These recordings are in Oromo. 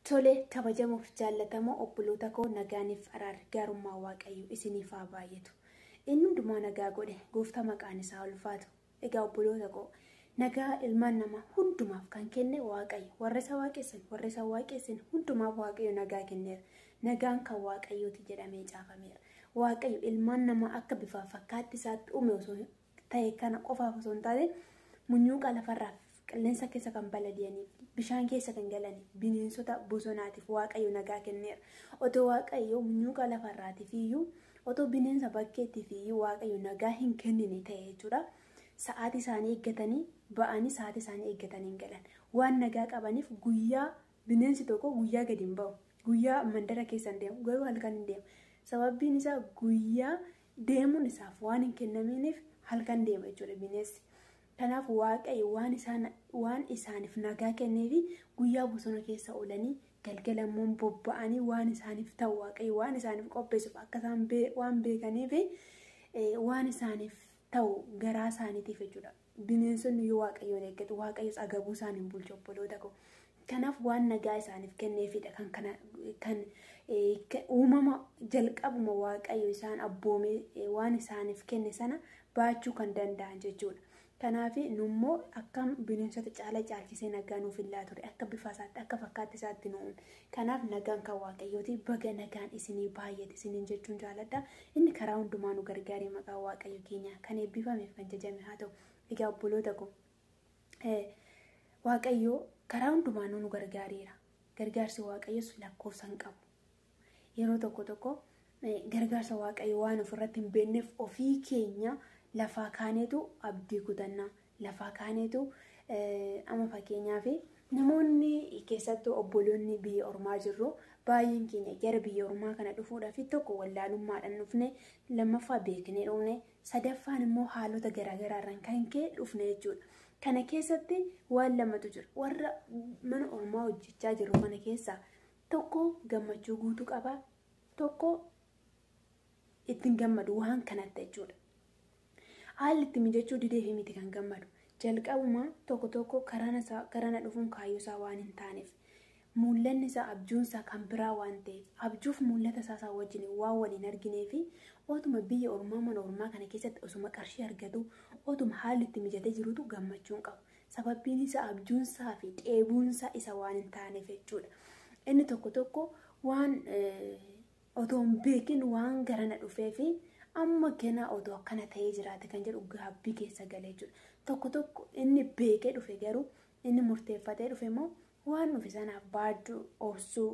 Tole, kabajamuuf jaallatamoo obboloota koo, nagaaniif araarri gaarummaa Waaqayyo isiniif haa baay'atu. Inni hundumaa nagaa godhe gooftaa maqaan isaa ulfaatu. Egaa obboloota koo, nagaa ilmaan namaa hundumaaf kan kenne Waaqayyo, warra isa waaqessan, warra isa waaqessan hundumaaf Waaqayyo nagaa kenneera. Nagaan kan Waaqayyooti jedhamee caafameera. Waaqayyo ilmaan namaa akka bifaaf fakkaatti isaatti uume osoo ta'e kana qofaaf osoo hin taane, munyuuqa lafarraaf qilleensa keessa kan balali'aniif, bishaan keessa kan galaniif, bineensota bosonaatiif Waaqayyo nagaa kenneera. Otoo Waaqayyo munyuuqa lafarraatiif iyyuu, otoo bineensa bakkeettiif iyyuu Waaqayyo nagaa hin kennine ta'e jechuudha. Sa'aatii isaanii eeggatanii ba'anii, sa'aatii isaanii eeggatanii hin galan. Waan nagaa qabaniif guyyaa bineensi tokko guyyaa gadi hin ba'u. Guyyaa mandara keessa hin deemu, garuu halkan hin deemu. Sababbiin isaa guyyaa deemuun isaaf waan hin kennaminiif halkan deema jechuudha bineensi. Kanaaf Waaqayyo waan isaaniif nagaa kenneefi guyyaa bosona keessa oolanii, galgala immoo bobba'anii, waan isaaniif ta'u Waaqayyo waan isaaniif qopheessuuf akka isaan waan beekaniif, waan isaaniif ta'u garaa isaaniitiif jechuudha. Bineensonni yoo Waaqayyoon eeggatu, Waaqayyos agabuu isaaniin hin bulchu, obboloota koo. Kanaaf waan nagaa isaaniif kenneefidha kan kana kan uumama jalqabuma Waaqayyo isaan abboomee waan isaaniif kenne sana baachuu kan danda'an jechuudha. Kanaaf nummoo akkam bineensota caala caalchisee nagaa nuuf illaa ture, akka bifa isaatti, akka fakkaatti isaatti nu uume. Kanaaf nagaan kan Waaqayyooti. Baga nagaan isinii baay'ate isiniin jechuun jaaladha. Inni karaa hundumaa nu gargaaree maqaa Waaqayyo keenya kan eebbifameef kan jajame haa ta'u. Egaa obboloota koo, Waaqayyo karaa hundumaa nu gargaareera. Gargaarsi Waaqayyos lakkoofsa hin qabu. Yeroo tokko tokko gargaarsa Waaqayyo waan ofirratti hin beekneef ofii keenya lafaa kaaneetu abdii kutannaa. Lafaa kaaneetu amma fakkeenyaaf namoonni, keessattuu obboloonni biyya ormaa jirru, baay'een keenya gara biyya ormaa kana dhufuudhaaf tokko wallaalummaadhaan dhufne, lammaffaa beeknee dhufne, sadaffaan immoo haalota garaagaraarraan kan ka'e dhufne jechuudha. Kana keessatti waan lamatu jira. Warra mana ormaa hojjechaa jiru kana keessaa tokko gammachuu guutuu qaba, tokko ittiin gammadu waan kanatti jechuudha. Haalli itti mijachuu dideefi miti kan gammadu. Jalqabuma tokko tokko karana dhufuun kaayyoo isaa waan hin taaneef, mul'anni isaa, abjuun isaa kan biraa waan ta'eef, abjuuf mul'ata isaa wajjin waan waliin arginee fi otuma biyya ormaa mana ormaa kana keessatti osuma qarshii argatu, otuma haalli itti mijatee jirutu gammachuun qabu. Sababbiin isaa abjuun isaa fi dheebuun isaa isa waan hin taaneef jechuudha. Inni tokko tokko waan otoo hin beekin waan garana dhufee fi amma ganaa otoo akkana ta'ee jiraate kan jedhu gaabbii keessa galee jechuudha. Tokko tokko inni beekee dhufe garuu, inni murteeffatee dhufe immoo waan dhufe sanaaf baachuu, obsuu,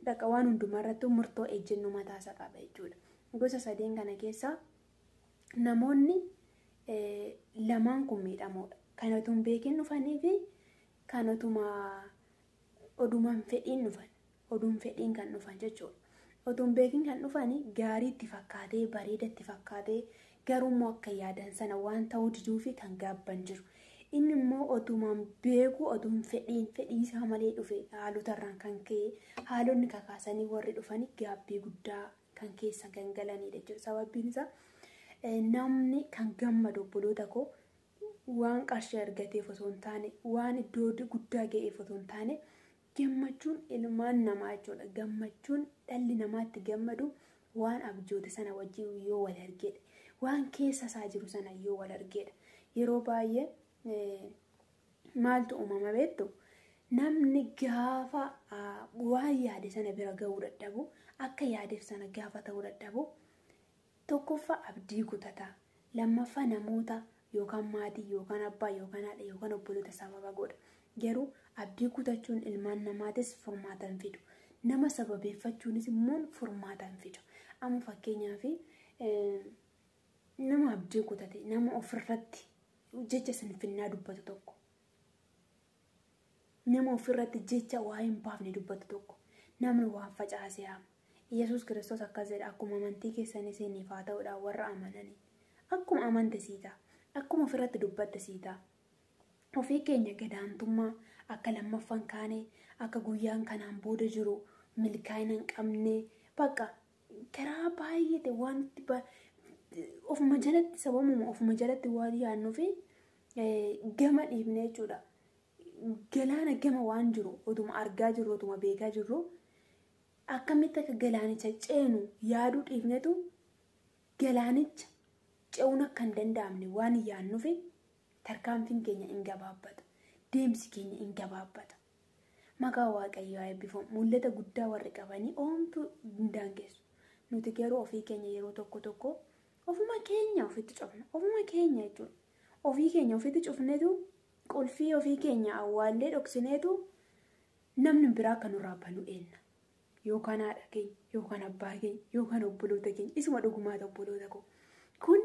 bakka waan hundumarrattuu murtoo ejjennoo mataasaa qaba jechuudha. Gosa sadeen kana keessaa namoonni lamaan kun miidhamoodha. Kan otoo hin beekin dhufanii fi kan otuma odumaan fedhiin dhufan, oduun fedhiin kan dhufan jechuudha. Otoo hin beekin kan dhufanii gaarii itti fakkaatee, bareeda itti fakkaatee, garuu immoo akka yaadan sana waan ta'uu diduu fi kan gaabban jiru. Inni immoo otumaan beeku, otuun fedhiin fedhii isaa malee dhufe, haalotarraan kan ka'e haalonni kakaasanii warri dhufanii gaabbii guddaa kan keessa gangalanidha jechuudha. Sababbiin isaa namni kan gammadu, obboloota koo, waan qarshii argateef osoo hin taane, waan iddoo guddaa ga'eef osoo hin taane, gammachuun ilmaan namaa jechuudha. Gammachuun dhalli namaa itti gammadu waan abjoote sana wajjin yoo wal argeedha. Waan keessa isaa jiru sana yoo wal argeedha. Yeroo baay'ee maaltu uumama beektu? Namni gaafa waan yaade sana bira ga'uu dadhabu, akka yaadeef sana gaafa ta'uu dadhabu, tokkoffaa abdii kutata. Lammaffaa namoota yookaan maatii yookaan abbaa yookaan haadha yookaan obboloota sababa godha. Garuu abdii kutachuun ilmaan namaatis furmaata hin fidu. Nama sababeeffachuunis immoo furmaata hin fidu. Amma fakkeenyaaf nama abdii kutate, nama ofirratti jecha sinfinnaa dubbatu tokko, nama ofirratti jecha waa hin baafne dubbatu tokko, namni waan facaase haama. Yesuus Kiristoos akkas jedha: "Akkuma amantii keessan isiniif haa ta'uudhaan warra amananii." Akkuma amante sii ta'a. Akkuma ofirratti dubbatte sii ta'a. Ofii keenya gadaantummaa akka lammaffaan kaane, akka guyyaan kanaan booda jiru milkaa'ina hin qabne, bakka karaa baay'ee wanti ofuma jalatti, sababuma ofuma jalatti waan yaadnuu fi gama dhiibne jechuudha. Galaana gama waan jiru otuma argaa jirru otuma beekaa jirru akkamitti akka galaanicha ceenu yaaduu dhiifnetu galaanicha ce'uun akka hin danda'amne waan yaannuuf tarkaanfiin keenya hin gabaabbata. Deemsi keenya hin gabaabbata. Maqaa Waaqayyoo haa eebbifamu. Mul'ata guddaa warri qabanii oomtuu hin daangessu. Nuti garuu ofii keenya yeroo tokko tokko ofuma keenya ofitti cufna. Ofuma keenya jechuudha. Ofii keenya ofitti cufnetu qulfii ofii keenya awwaallee dhoksineetu namni biraa akka nurraa banu eenna. Yookaan haadha keenya, yookaan abbaa keenya, yookaan obboloota keenya, isuma dhugumaata obboloota koo. Kun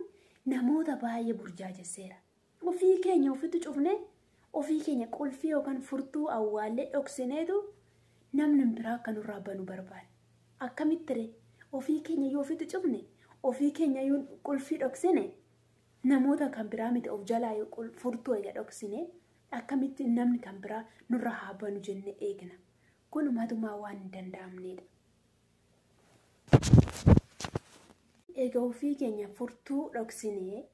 namoota baay'ee burjaajesseera. Ofii keenya ofitti cufnee ofii keenya qulfii yookaan furtuu awwaallee dhoksineetu namni biraa akka nurraa banu barbaada. Akkamitti ree? Ofii keenya yoo ofitti cufne, ofii keenya yoo qulfii dhoksine, namoota kan biraa miti of jalaa yoo furtuu eega dhoksine, akkamitti namni kan biraa nurra haa banu jennee eegna. Kun matumaa waan hin danda'amnedha. Egaa ofii keenya furtuu dhoksinee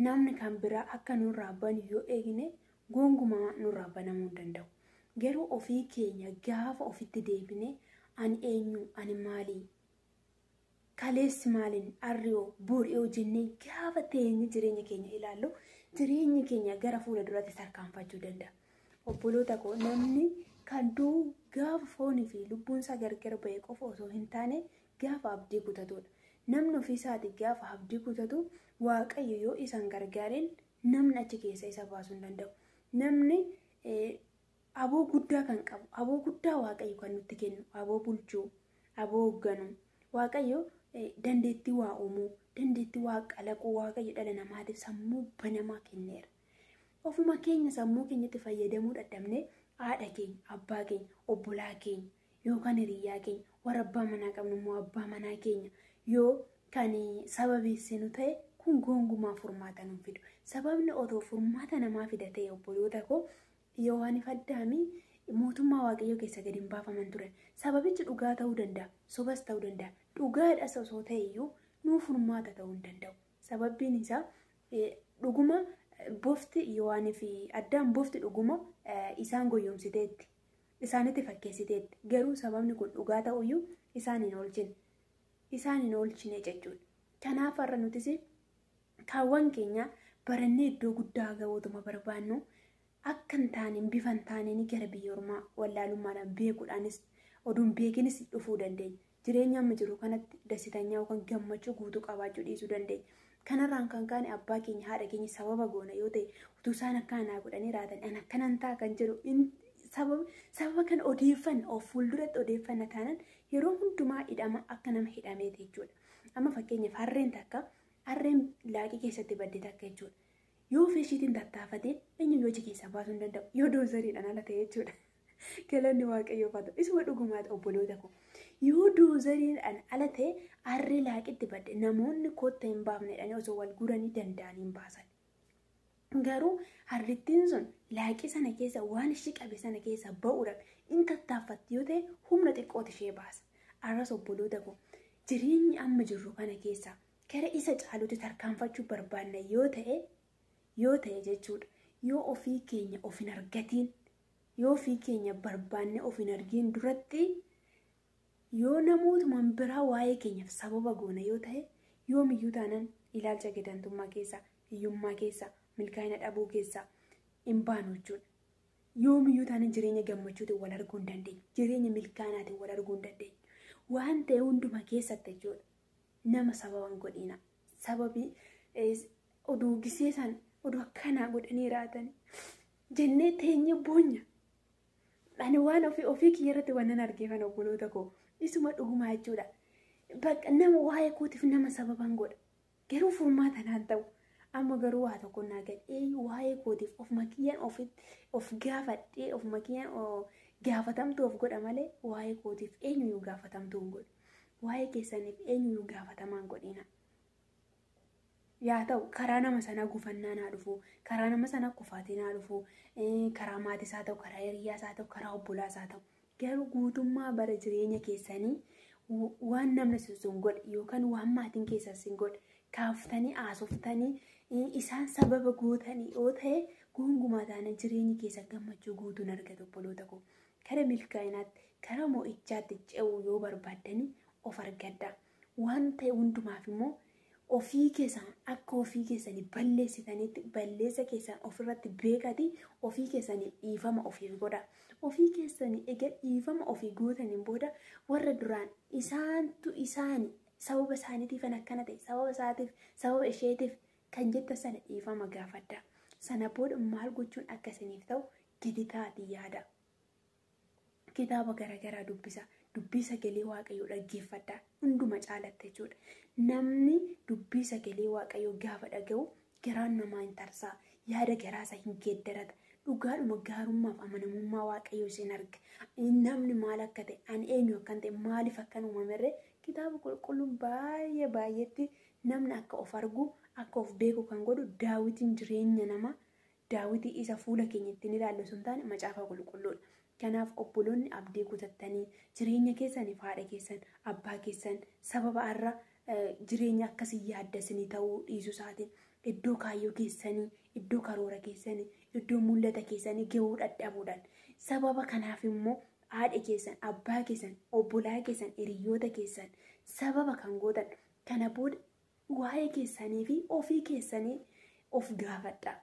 namni kan biraa akka nurraa banu yoo eegne gonkumaa nurraa banamuu hin danda'u. Garuu ofii keenya gaafa ofitti deebine ani eenyu, ani maalii, kaleessi maaliin, arri'oo, bori'oo jennee gaafa teenye jireenya keenya ilaallu jireenyi keenya gara fuula duraatti tarkaanfachuu danda'a. Obboloota koo, namni kan du'u gaafa foonii fi lubbuun isaa gargar ba'e qofa osoo hin taane gaafa abdii kutatudha. Namni ofii isaatii gaafa abdii kutatu Waaqayyo yoo isaan gargaareen namni achi keessa isa baasuu hin danda'u. Namni aboo guddaa kan qabu, aboo guddaa Waaqayyo kan nutti kennu, aboo bulchuu, aboo hoogganuu, Waaqayyo dandeettii waa uumuu, dandeettii waa kalaquu Waaqayyo dhala namaatiif sammuu banamaa kenneera. Ofuma keenya sammuu keenyatti fayyadamuu dadhabnee haadha keenya, abbaa keenya, obbolaa keenya yookaan hiriyyaa keenya, warra abbaa manaa qabnu immoo abbaa manaa keenya yoo kan sababeessinu ta'e kun gonkumaa furmaata nuuf fidu. Sababni otoo furmaata namaa fida ta'e obboloota koo Yohaanif Addaamii mootummaa Waaqayyoo keessa gadi hin baafaman turan. Sababichi dhugaa ta'uu danda'a, sobas ta'uu danda'a. Dhugaadhas osoo ta'e iyyuu nuu furmaata ta'uu hin danda'u. Sababbiin isaa dhuguma bofti Yohaanii fi Addaam bofti dhuguma isaan goyyomsiteetti. Isaanitti fakkeessiteetti. Garuu sababni kun dhugaa ta'uyyuu isaan hin oolchine. Isaan hin oolchine jechuudha. Kanaaf har'a nutis kaawwan keenya barannee iddoo guddaa ga'uutuma barbaannu akka hin taaneen bifa hin taaneen gara biyya ormaa wallaalummaadhaan beekuudhaanis oduun beekinis dhufuu dandeenya. Jireenya amma jiru kanatti dasitanyaa yookaan gammachuu guutuu qabaachuu dhiisuu dandeenya. Kanarraan kan kaane abbaa keenya haadha keenya sababa goona yoo ta'e utuu isaan akkanaa godhanii raatan an akkanan ta'a kan jedhu sababa kan odeeffanna of fuulduratti odeeffanna taanaan yeroo hundumaa hidhama akka nama hidhameeti jechuudha. Amma fakkeenyaaf harreen takka harreen laaqii keessatti badde takka jechuudha. Yoo ofii ishiitiin tattaafatee eenyu achi keessaa baasuu hin danda'u. Yoo doozariidhaan ala ta'e jechuudha. Galanni Waaqayyoof haa ta'u. Isuma dhugumaati obboloota koo. Yoo doozariidhaan ala ta'e harree laaqitti badde namoonni kotta hin baafne jedhanii osoo wal guranii danda'anii hin baasan. Garuu harrittiin sun laaqii sana keessa waan ishii qabe sana keessa ba'uudhaaf in tattaaffatti yoo ta'e humna xiqqooti ishee baasa. Arras obboloota koo jireenyi amma jirru kana keessa gara isa caalutti tarkaanfachuu barbaanna yoo ta'e jechuudha. Yoo ofii keenya of hin argatiin, yoo ofii keenya barbaanne of hin argiin duratti yoo namootumaan biraa waa'ee keenyaaf sababa goona yoo ta'e yoomiyyuu taanaan ilaalcha gadantummaa keessa, hiyyummaa keessa, milkaa'ina dhabuu keessa hin baanu jechuudha. Yoomiyyuu taanaan jireenya gammachuutiin wal arguu hin dandeenyu. Jireenya milkaa'inaatiin wal arguu hin dandeenyu. Waan ta'e hunduma keessatti jechuudha. Nama sababa hin godhina. Sababii oduu gisee san oduu akkanaa godhanii raatan jennee teenye boonya. Ani waan ofii kiyya irratti waan nan argeefan obboloota koo isuma dhugumaa jechuudha. Bakka nama waa'ee kootiif nama sababan godha. Garuu furmaata naan ta'u. Amma garuu waa tokko naa gadhee waa'ee kootiif ofuma kiyyaan of gaafadhee ofuma kiyyaan gaafatamtuu of godha malee waa'ee kootiif eenyuyyuu gaafatamtuu hin godhu. Waa'ee keessaniif eenyuyyuu gaafatamaa hin godhina. Yaa ta'u karaa nama sanaa gufannaa naa dhufu, karaa nama sanaa kufaatii naa dhufu, karaa maatiis haa ta'u, karaa hiriyyaas haa ta'u, karaa obbolaas haa ta'u. Garuu guutummaa bara jireenya keessanii waan namni sun godhe yookaan waan maatiin keessan sin godhe kaaftanii haasoftanii isaan sababa gootanii yoo ta'e Gonkumaa taanaan jireenyi keessa gammachuu guutuun argatu obboloota koo. Kara milkaa'inaatti, kara mo'ichaatti ce'uu yoo barbaaddanii of argaddaa. Waan ta'e hundumaaf immoo ofii keessan akka ofii keessanii balleessitanitti balleessa keessan ofirratti beekati ofii keessanii dhiifama ofiif godha. Ofii keessanii egaa dhiifama ofii gootaniin booda warra duraan isaantu isaani sababa isaaniitiif akkana ta'e, sababa isaatiif, sababa isheetiif kan jettan sana dhiifama gaafadha. Sana booda maal gochuun akka isiniif ta'u gadi taa'aatii yaada. Kitaaba garaagaraa dubbisa. Dubbii sagalee Waaqayyoo dhaggeeffadhaa. Hunduma caalaatti jechuudha. Namni dubbii sagalee Waaqayyoo gaafa dhaga'u garaan namaa hin tarsaa. Yaada garaasaa hin geeddarata. Dhugaadhuma gaarummaaf amanamummaa Waaqayyoo isin arga. Namni maal akka ta'e, ani eenyu akkan ta'e, maaliif akkan uumamerree kitaaba qulqulluun baay'ee baay'eetti namni akka of argu, akka of beeku kan godhu daawwitiin jireenya namaa, daawwitii isa fuula keenya ittiin ilaallu sun taane macaafa qulqulluudha. Kanaaf obboloonni abdii kutattanii jireenya keessaniif haadha keessan, abbaa keessan sababa har'a jireenya akkasii yaaddasinii ta'uu dhiisuu isaatiin iddoo kaayyoo keessanii, iddoo karoora keessanii, iddoo mul'ata keessanii gahuu dadhabuudhaan sababa kanaaf immoo haadha keessan, abbaa keessan, obbolaa keessan, hiriyoota keessan sababa kan gootan kana booda waa'ee keessanii fi ofii keessanii of gaafadha.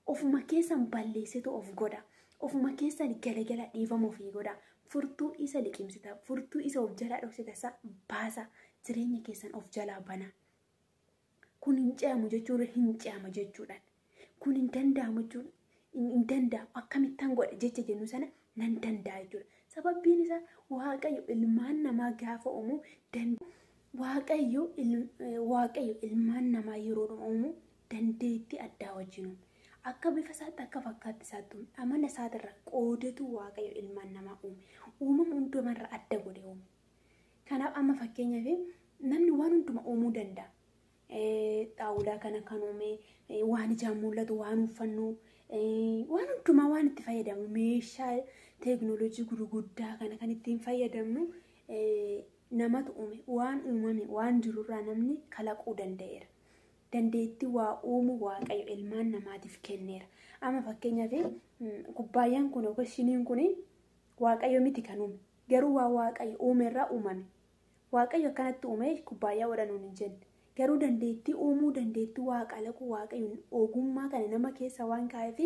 Ofuma keessan balleessitu of godha. Ofuma keessan galagala dhiifama ofii godha. Furtuu isa liqimsita. Furtuu isa of jalaa dhoksita isa baasa. Jireenya keessan of jalaa bana. Kun hin ce'amu jechuun hin ce'ama jechuudhaan. Kun hin danda'amu jechuun hin danda'amu. Akkamittan godha jecha jennu sana nan danda'a jechuudha. Sababbiin isaa Waaqayyo ilmaan namaa gaafa uumu Waaqayyo ilmaan namaa yeroo uumu dandeettii addaa wajjin uume. Akka bifa isaatti akka fakkaatti isaatti uume. Amala isaatirra qoodatu Waaqayyo ilmaan namaa uume. Uumama hundumarra adda godhe uume. Kanaaf amma fakkeenyaaf namni waan hunduma uumuu danda'a. Xaawulaa kana kan uume, waan ijaan mul'atu, waan uffannu, waan hundumaa waan itti fayyadamnu, meeshaa teekinooloojii gurguddaa kana kan ittiin fayyadamnu namatu uume. Waan uumame waan jirurraa namni kalaquu danda'eera. Dandeettii waa uumu Waaqayyo ilmaan namaatiif kenneera. Amma fakkeenyaaf kubbaayyaan kun yookaan shiniin kun Waaqayyo miti kan uume. Garuu waa Waaqayyo uumerraa uumame. Waaqayyo akkanatti uume kubbaayyaa godhanuun hin jenne. Garuu dandeettii uumuu, dandeettii waa kalaquu Waaqayyo ogummaa kana nama keessa waan kaa'eef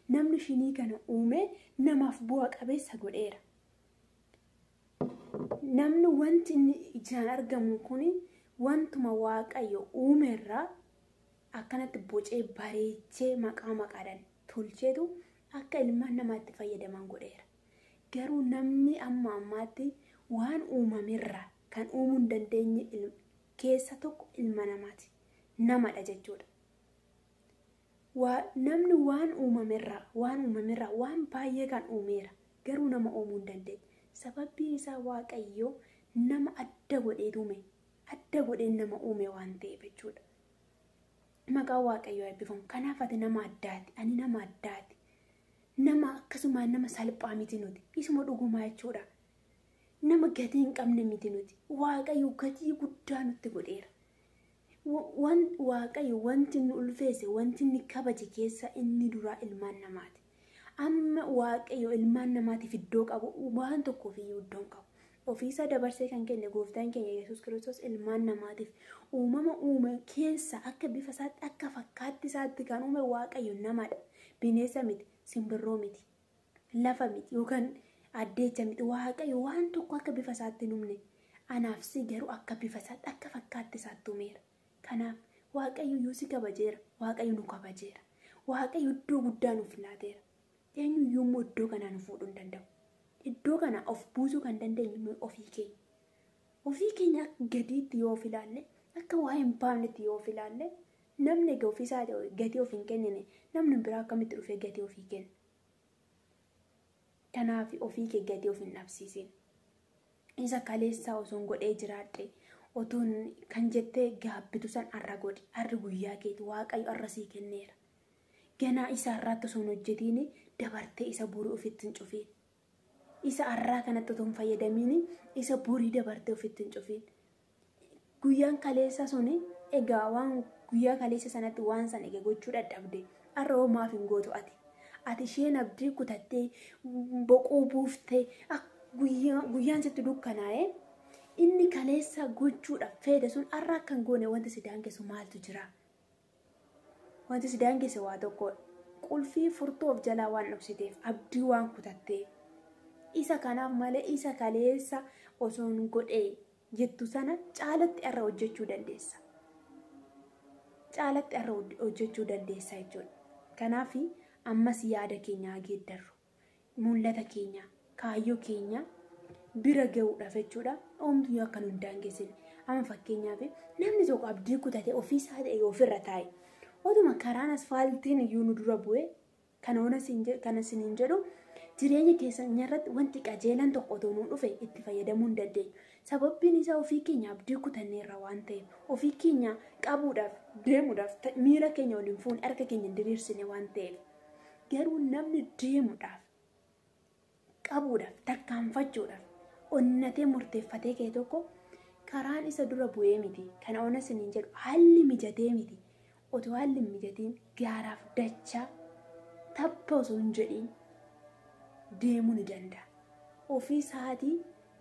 namni shinii kana uume namaaf bu'a qabeessa godheera. Namni wanti inni ijaan argamu kun wantuma Waaqayyo uumerraa akkanatti bocee bareechee maqaa maqaadhaan tolcheetu akka ilmaan namaatti fayyadaman godheera. Garuu namni amma ammaatti waan uumamerraa kan uumuu hin dandeenye keessa tokko ilma namaati. Namadha jechuudha. Namni waan uumamerraa waan baay'ee kan uumeera. Garuu nama uumuu hin dandeenye. Sababbiin isaa Waaqayyo nama adda godhee uume. Adda godhee nama uume waan ta'eef jechuudha. Maqaan Waaqayyoo eebbifamu. Kanaaf ati nama addaati. Ani nama addaati. Nama akkasumaan nama salphaa miti nuti. Isuma dhugumaa jechuudha. Nama gatii hin qabne miti nuti. Waaqayyo gatii guddaa nutti godheera. Waaqayyo wanti inni ulfeesse, wanti inni kabaje keessa inni duraa ilmaan namaati. Amma Waaqayyo ilmaan namaatiif iddoo qabu waan tokkoof iyyuu iddoo hin qabu. Ofiisaa dabarsee kan kenne gooftaan keenya Yesuus Kiristoos ilmaan namaatiif uumama uume keessa akka bifa isaatti akka fakkaatti isaatti kan uume Waaqayyo namadha. Bineensa miti, simbirroo miti, lafa miti yookaan addeecha miti. Waaqayyo waan tokko akka bifa isaatti hin uumne. Anaaf si garuu akka bifa isaatti akka fakkaatti isaatti uumeera. Kanaaf Waaqayyo iyyuu si kabajeera. Waaqayyo nu kabajeera. Waaqayyo iddoo guddaa nuuf laateera. Eenyuyyuu immoo iddoo kanaa nu fuudhuu hin danda'u. Iddoo kana of buusuu kan dandeenyu ofii keenya. Ofii keenya akka gadiitti yoo of ilaalle, akka waa hin baafnetti yoo of ilaalle, namni egaa ofiisaa gatii of hin kennine, namni biraa akkamitti dhufee gatii ofii kenna? Kanaaf ofii kee gatii of hin dhabsiisin. Isa kaleessaa osoo hin godhee jiraadhe, otoon kan jettee gaabbitu san har'a godhi. Har'i guyyaa keeti Waaqayyo har'a sii kenneera. Ganaa isa har'aatti osoo hin hojjetiin dabartee isa borii ofitti hin cufiin. Isa har'aa kanatti otoo hin fayyadamiin isa borii dabartee ofitti hin cufiin. Guyyaan kaleessa suni egaa waan guyyaa kaleessa sanatti waan sana egaa gochuu dadhabde har'a hoo maaf hin gootu ati? Ati isheen abdii kutattee boquu buuftee guyyaan sitti dukkanaa'ee inni kaleessa gochuudhaaf feete sun har'a akka hin goone wanti si daangessu maaltu jira? Wanti si daangesse waa tokkodha. Qulfii furtuu of jalaa waan dhoksiteef abdii waan kutattee isa kanaaf malee isa kaleessa osoo hin godhee jettu sana caalatti har'a hojjechuu dandeessa. Caalatti har'a hojjechuu dandeessa jechuudha. Kanaaf ammas yaada keenya haa geeddarru. Mul'ata keenya, kaayyoo keenya bira gahuudhaaf jechuudha. Oomtuu akka nu hin daangessine. Amma fakkeenyaaf namni tokko abdii kutatee ofiisaa ta'e ofirra taa'e. Otuma karaan asfaaltiin iyyuu nu dura bu'ee kana isiniin jedhu jireenya keessan irratti wanti qajeelan tokko otoo nu dhufe itti fayyadamuu hin dandeenyu. Sababbiin isaa ofii keenya abdii kutanneerra waan ta'eef ofii keenya qabuudhaaf deemuudhaaf miila keenya waliin fuune harka keenya hin diriirsine waan ta'eef garuu namni deemuudhaaf qabuudhaaf tarkaanfachuudhaaf onnatee murteeffatee ka'e tokko karaan isa dura bu'ee miti. Kana ona isiniin jedhu haalli mijatee miti. Otoo haalli hin mijatiin gaaraaf dachaa tabba osoo hin jedhiin deemuu ni danda'a. Ofii isaatii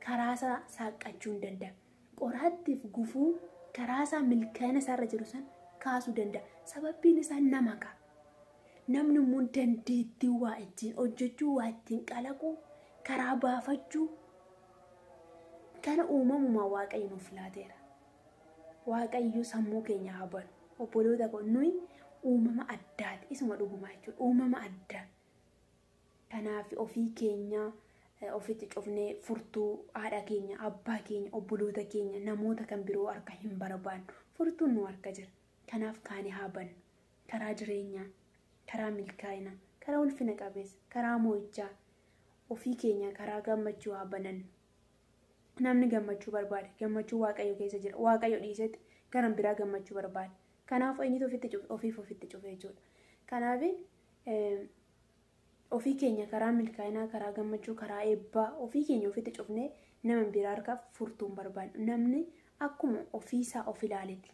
karaa isaa saaqqachuu ni danda'a. Qoraattiif gufuu karaa isaa milkaa'ina isaarra jiru sana kaasuu danda'a. Sababbiin isaa nama ka'a. Namni immoo dandeettii waa ittiin hojjechuu, waa ittiin kalaquu, karaa baafachuu kana uumamumaa Waaqayyo nuuf laateera. Waaqayyo sammuu keenya haa banu. Obboloota koo nuyi uumama addaati. Isuma dhugumaa jechuudha. Uumama addaa. Kanaaf ofii keenya ofitti cufnee furtuu haadha keenya, abbaa keenya, obboloota keenya, namoota kan biroo harka hin barbaannu. Furtuun nu harka jira. Kanaaf kaanii haa bannu. Karaa jireenyaa, karaa milkaa'inaa, karaa ulfina qabeessa, karaa mo'ichaa ofii keenya karaa gammachuu haa banannu. Namni gammachuu barbaade gammachuu Waaqayyo keessa jira. Waaqayyo dhiisetti gara biraa gammachuu barbaade. Kanaaf eenyutu ofitti cufe ofiif ofitti cufe jechuudha. Kanaaf ofii keenya karaa milkaa'inaa, karaa gammachuu, karaa eebbaa ofii keenya ofitti cufnee nama biraa harka furtuu hin barbaannu. Namni akkuma ofiisaa of ilaaletti.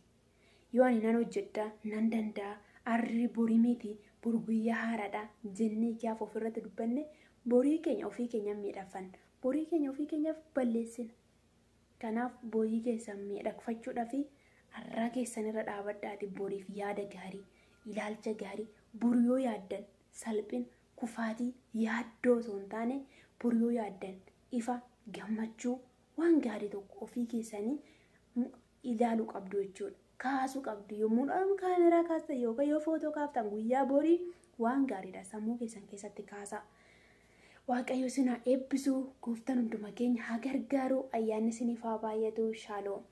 Yoo ani nan hojjedha, nan danda'a, arri borii miti, boru guyyaa haaraadha jennee gaafa ofirratti dubbanne borii keenya ofii keenya miidhagfanna. Borii keenya ofii keenyaaf balleessina. Kanaaf borii keessan miidhagfachuudhaaf har'aa keessan irra dhaabadhaati boriif yaada gaarii, ilaalcha gaarii, boru yoo yaaddan salphina, kufaatii, yaaddoo osoo hin taane boru yoo yaaddan ifa, gammachuu, waan gaarii tokko ofii keessanii ilaaluu qabdu jechuudha. Kaasuu qabdu yommuu kaameraa kaastan yookaan yoo footoo kaaftan guyyaa borii waan gaariidha sammuu keessan keessatti kaasaa. Waaqayyo isin haa eebbisu, gooftaan hunduma keenya haa gargaaru, ayyaanni isiniif haa baay'atu. Shaaloom.